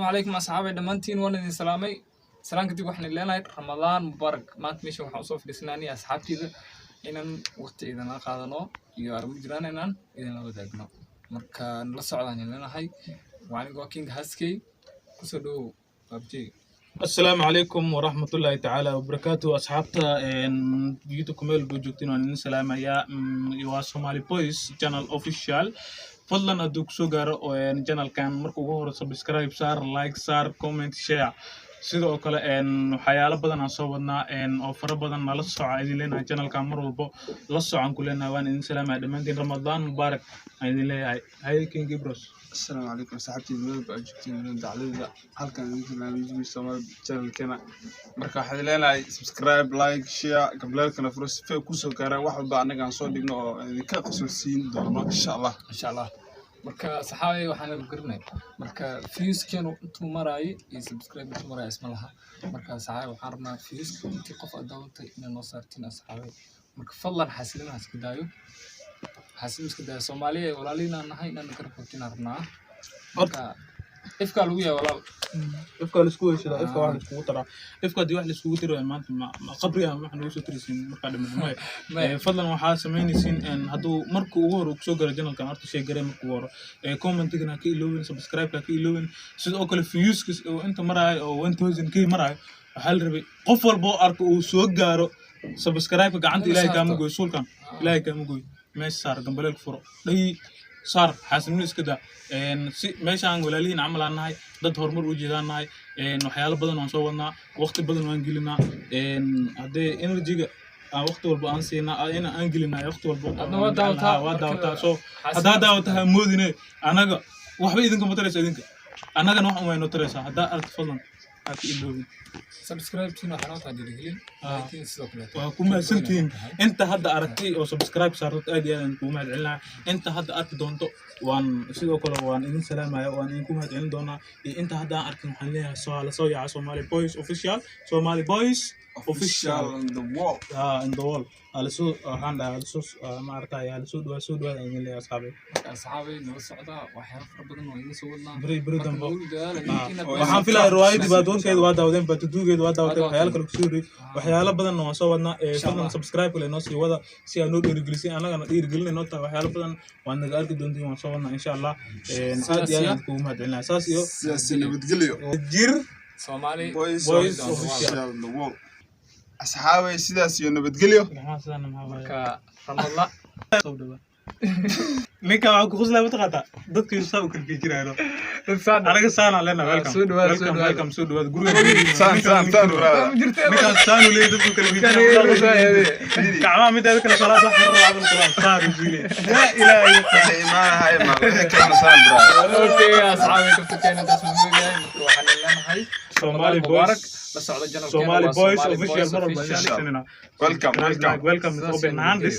Asalaamu calaykum asxaabay, dhammaantiin waan idin salaamay. Salaan kadib, waxaan leenahay Ramadaan mubaarak. Maanta meesha waxaan usoo fadhiisanaa aniga asxaabteyda inaan waqti idinla qaadano iyo arrimo jiraan inaan idinla wadaagno. Marka nala socdaan leenahay. Waa anigoo King Haskey, kusoo dhowow baabjey. Asalaamu calaykum waraxmatullaahi tacaala wabarakaatu. Asxaabta YouTube meel buu joogtiin, waan idin salaamayaa. Waa Somali Boys Channel Official. Fadlan hadduu kusoo gaaro channelkan marka ugu hore, subscribe saar, like saar, comment, share. Sidoo kale waxyaalo badan aan soo wadnaa oo fara badan. Nala soca idin leenahay, channelkan mar walbo la socan ku leenahay. Waan idin salaamaya dhammaantiin, Ramadaan mubaarak aan idin leeyahay. Haye, King Ibros. Asalaamu calaykum asxaabteyda, meel walba aad joogtiin meel dacladida, halkan idin barnaamijka Soomaali channelkeena. Marka waxaad leenahay subscribe, like, share, gambaleelkana furo si ay kusoo gaaraan wax walba annaga aan soo dhigno oo idinka qosolsiin doono, insha Allah. Insha Allah. Marka saxaabay, waxaan garanay marka viewskeenu intuu maraayay iyo subscribe intuu maraayay isma laha. Marka saxaabay, waxaan rabnaa viewska intii qof aad daawatay inay noo saartiin, asxaabay. Marka fadlan xasilina iska daayo, xasilina iska daayo. Soomaaliya walaalihiin aan nahay, inaan garab qabtiin aan rabnaa. Marka ifkaa lagu yahay walaal. Ifka laisku weysadaa, ifka wax laiskugu taraa. Ifka haddii wax laiskugu tiri waayo, maanta ma qabriga wax nagu soo tirisiin markaa dhiman maya. Maya. Fadlan waxaa samaynaysiin hadduu marka ugu hore uu kusoo garo channelkan, horta share garee marka ugu hore, commentigana ha ka iloobin, subscribe ha ka iloobin. Sidoo kale viewska oo inta maraayo oo 1000 k maraayo, waxaa la rabay qof walba oo arko uu soo gaaro subscribe-ka gacanta. Inuu Ilaahay kaama saarto. goy suulkan, Ilaahay kaama goy. Meesha saar, gambaleelka furo, dhayi saar, xaasilnimo iska daa. Si meeshaan walaalihiin camal aan nahay, dad horumar u jeedaan nahay. Waxyaalo badan waan soo wadnaa, waqti badan waan gelinaa. Haddee energy-ga aan waqti walba aan siinaa, in aan gelinaa waqti walba. Adna waa daawataa, waa marka daawataa. So xaasilnimo haddaa daawata ha moodine anaga waxba idinkama taraysa, idinka annagana wax un way noo taraysaa. Haddaa aragto, fadlan ha ka iloobin. Subscribe-tiin waxaa noo tahay dhiirigelin, like-tiin sidoo kaleeto. Waa ku mahadsantihiin inta hadda aragtay oo subscribe saarto, aad iyo aad aan kugu mahad celinaya. Inta hadda arki doonto, waan sidoo kale waan idin salaamaya, waan idinku mahad celin doonaa. Iyo inta hadda aan arkin, waxaan leeyahay soo la soo yaaca Somali Boys Official, Somali Boys Official Official in the world. Ah, in the world. Alisoo waxaan dhahay alisoo, maaragtay, alisoo dhawaa, soo dhawaada idin leeyahay, asxaabay. Marka asxaabay, nala socda, waxyaalo fara badan oo idin soo wadnaa. Beri beri Marka dambo. nagu dadaala idinkiina. Waxaan filayaa riwaayadii part one-keeda waa daawadeen, part two-geeda waa daawateen, Waa waxyaalo kale kusoo horreeyey, waxyaalo badanna waan soo wadnaa. Insha Fadlan Allah. subscribe kale noo sii wada si aad noo dhiirigelisay, annagana dhiirigelinay noo tahay. Waxyaalo badan waad naga arki doontiin, waan soo wadnaa, insha Allah. Aad iyo aad aan kugu mahad celinaya, saas iyo sidaas nabadgelyo. Jir. Soomaali Boys Boys Official in the world. Asxaabay, sidaas iyo nabadgelyo. Maxaa sidaan, maxaa waaye? Marka Ramadla Soo dhawaa. Ninka waxaa ku qoslaya mataqaantaa, dadka saa u kala fiijinayo. Anaga saanaa leenahay, welcome. Soo dhawaada, soo Welcome, dhawaada. welcome, soo dhawaada guriga. Saan saan saan brother. Ninkaan saan u leeyahay, dadku kala fiijinayo gacmaha mideeda kale, salaad wax yar raacan saan u leeyahay, yaa Ilaahay. Waxay imaanahay ma wixii kalena saan brother. Okay asxaabay, kaftakeena intaas buu yahay. Marka waxaan leenahay Somali Mubaarak. Boys. La socda channelkeena. Somali waa Boys Somali Official Boys mar walba Official. idin Welcome, welcome. Welcome. Sidaas Open iyo hands.